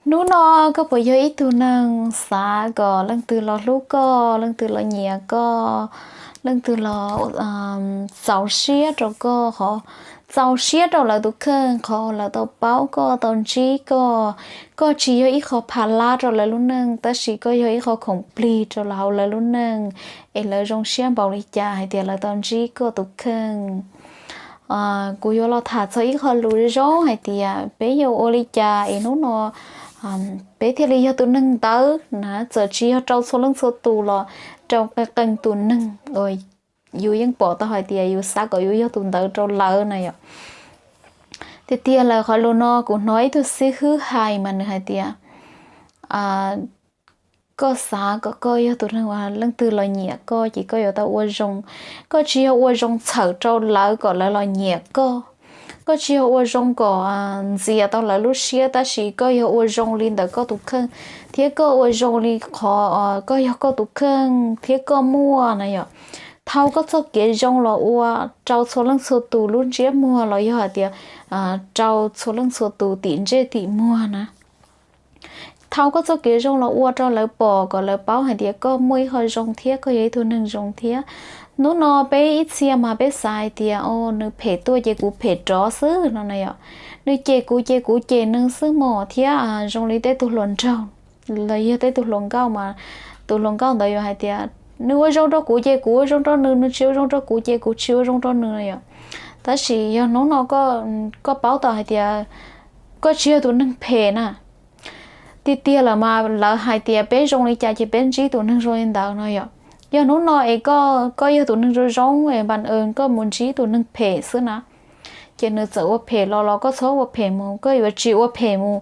Hnub no koj puas yog ib tug neeg xav kom leej twg los hlub koj, leej twg los nyiam koj, leej twg los txaus siab rau koj, qhov txaus siab rau lawv tus kheej, qhov lawv tau paub koj, tau ntsib koj? Koj tsis yog ib qho pha lab rau lawv lub neej, tab sis koj yog ib qho khoom plig rau hauv lawv lub neej, es lawv zoo siab npaum li cas hais tias lawv tau ntsib koj tus kheej. Kuv yuav los tham txog ib qho lus zoo hais tias peb yuav ua li cas es hnub no peb thiaj li yog tus neeg ntawd na. Txawm tsis yog rau txhua leej txhua tus los rau qee qee tus neeg uas yus yeej pom tau hais tias yus xav kom yus yog tus ntawd rau lawv na yom. Tiag tiag lawm qhov lus no kuv hnov ib tug xib hwb hais mas nws hais tias koj xav kom koj yog tus neeg uas leej twg los nyiam koj ces koj yuav tau ua zoo. Koj tsis yog ua zoo txhawm rau lawv kom lawv los nyiam koj. Koj tsis yog ua zoo kom ntxias tau lawv lub siab, tab sis koj yog ua zoo li ntawm koj tus kheej, thiab koj ua zoo li qhov koj yog koj tus kheej thiab koj muaj na yom. Thau koj txoj kev zoo los ua rau txhua leej txhua tus lub ntsiab muag los yog hais tias rau txhua leej txhua tus tim ntsej tim muag na. Thau koj txoj kev zoo los ua rau lawv pom kom lawv paub hais tias koj muaj ib qho zoo thiab koj yog ib tug neeg zoo thiab. Hnub no peb ib txhia mas peb xav hais tias o, nws phem tuaj ces kuv phem rov xwb no na yom. Nws cem kuv ces kuv cem nws xwb mog, thiab zoo li tej tug hluas nraug los yog tej tug hluas nkauj mas tus hluas nkauj ntawd yuav hais tias nws ua zoo rau kuv ces kuv ua zoo rau nws, nws tsis ua zoo rau kuv ces kuv tsis ua zoo rau nws na yom. Tab sis yog hnub no koj paub tau hais tias koj tsis yog tus neeg phem na. Tiag tiag lawm mas lawv hais tias peb zoo li cas ces peb ntsib tus neeg zoo li ntawd no yom. Yog hnub no es koj yog tus neeg zoo zoo es npa koj mus ntsib tus neeg phem xwb na, ces nws txawm ua phem los los koj txhob ua phem mus, koj yuav tsis ua phem mus,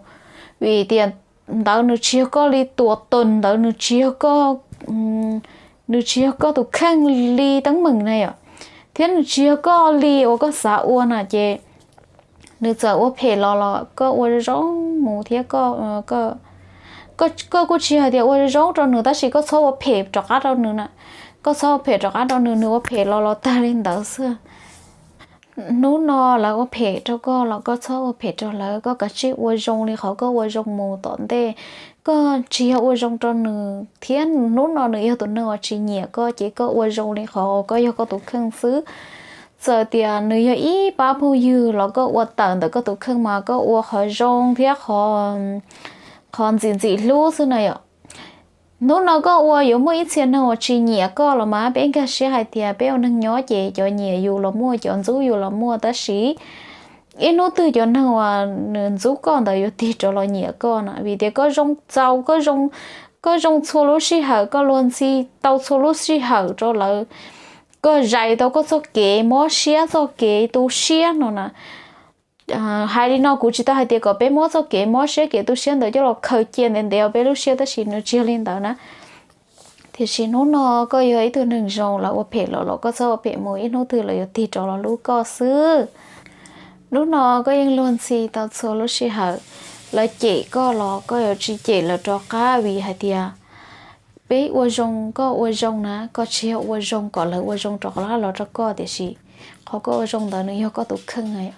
vim tias ntawd nws tsis yog koj li tua tun, ntawd nws tsis yog koj, nws tsis yog koj tus kheej li teeb meem na yom, thiab nws tsis yog koj li uas koj xav ua na ces nws txawm ua phem los los koj ua zoo mus thiab koj kuj tsis hais tias ua zoo rau nws, tab sis koj txhob ua phem rov qab rau nws na. Koj txhob ua phem rov qab rau nws, nws ua phem los los tag li ntawd xwb. Hnub no lawv ua phem rau koj los koj txhob ua phem rau lawv, koj kav tsij ua zoo li qhov koj ua zoo mus tom ntej. Koj tsis yog ua zoo rau nws, thiab hnub no nws yog tus neeg uas tsis nyiam koj, ces koj ua zoo li qhov koj yog koj tus kheej xwb. Txawm tias nws yog ib pab phooj ywg los koj ua tawm ntawm koj tus kheej mas koj ua qhov zoo thiab qhov ntxim ntxim hlub xwb na yom. Hnub no koj ua yuav muaj ib txhia neeg uas tsis nyiam koj los mas peb nkag siab hais tias peb ua neeg nyob ces cov nyiam yus los muaj, cov ntxub yus los muaj, tab sis ib hnub twg cov neeg uas nws ntxub koj ntawd yuav tig rov los nyiam koj na, vim tias koj zoo txaus, koj zoo txhua lub sij hawm, koj luag ntxhi tau txhua lub sij hawm rau lawv. Koj zais tau koj txoj kev mob siab, txoj kev tu siab no na. Hais li no kuv tsis tau hais tias kom peb muab txoj kev mob siab kev tu siab ntawd coj los khaws cia ntev ntev peb lub siab, tab sis nws tsis yog li ntawd na. Tiam sis hnub no koj yog ib tug neeg zoo, lawv ua phem los los koj txhob ua phem mus, ib hnub twg lawv yuav tig rov los hlub koj xwb. Hnub no koj yeej luag ntxhi tau txhua lub sij hawm, lawv cem koj los koj yuav tsis cem lawv rov qab, vim hais tias peb ua zoo, koj ua zoo na, koj tsis yog ua zoo kom lawv ua zoo rov qab los rau koj, tiam sis qhov koj ua zoo ntawd nws yog koj tus kheej,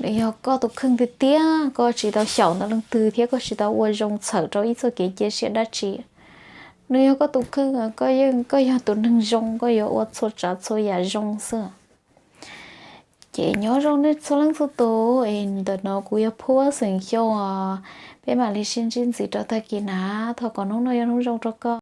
nws yog koj tus kheej tiag tiag. Koj tsis tau xyaum ntawm leej twg thiab koj tsis tau ua zoo txhawm rau ib txoj kev cia siab dab tsi. Nws yog koj tus kheej, koj yeej, koj yog tus neeg zoo, koj yuav ua txhua tsav txhua yam zoo xwb. Ces nyob zoo nej txhua leej txhua tus, es ntawm no kuv yog Phuab xeem Xyooj os. Peb mam li sib ntsib ntxiv rau tag kis na. Thov kom hnub no yog hnub zoo rau koj.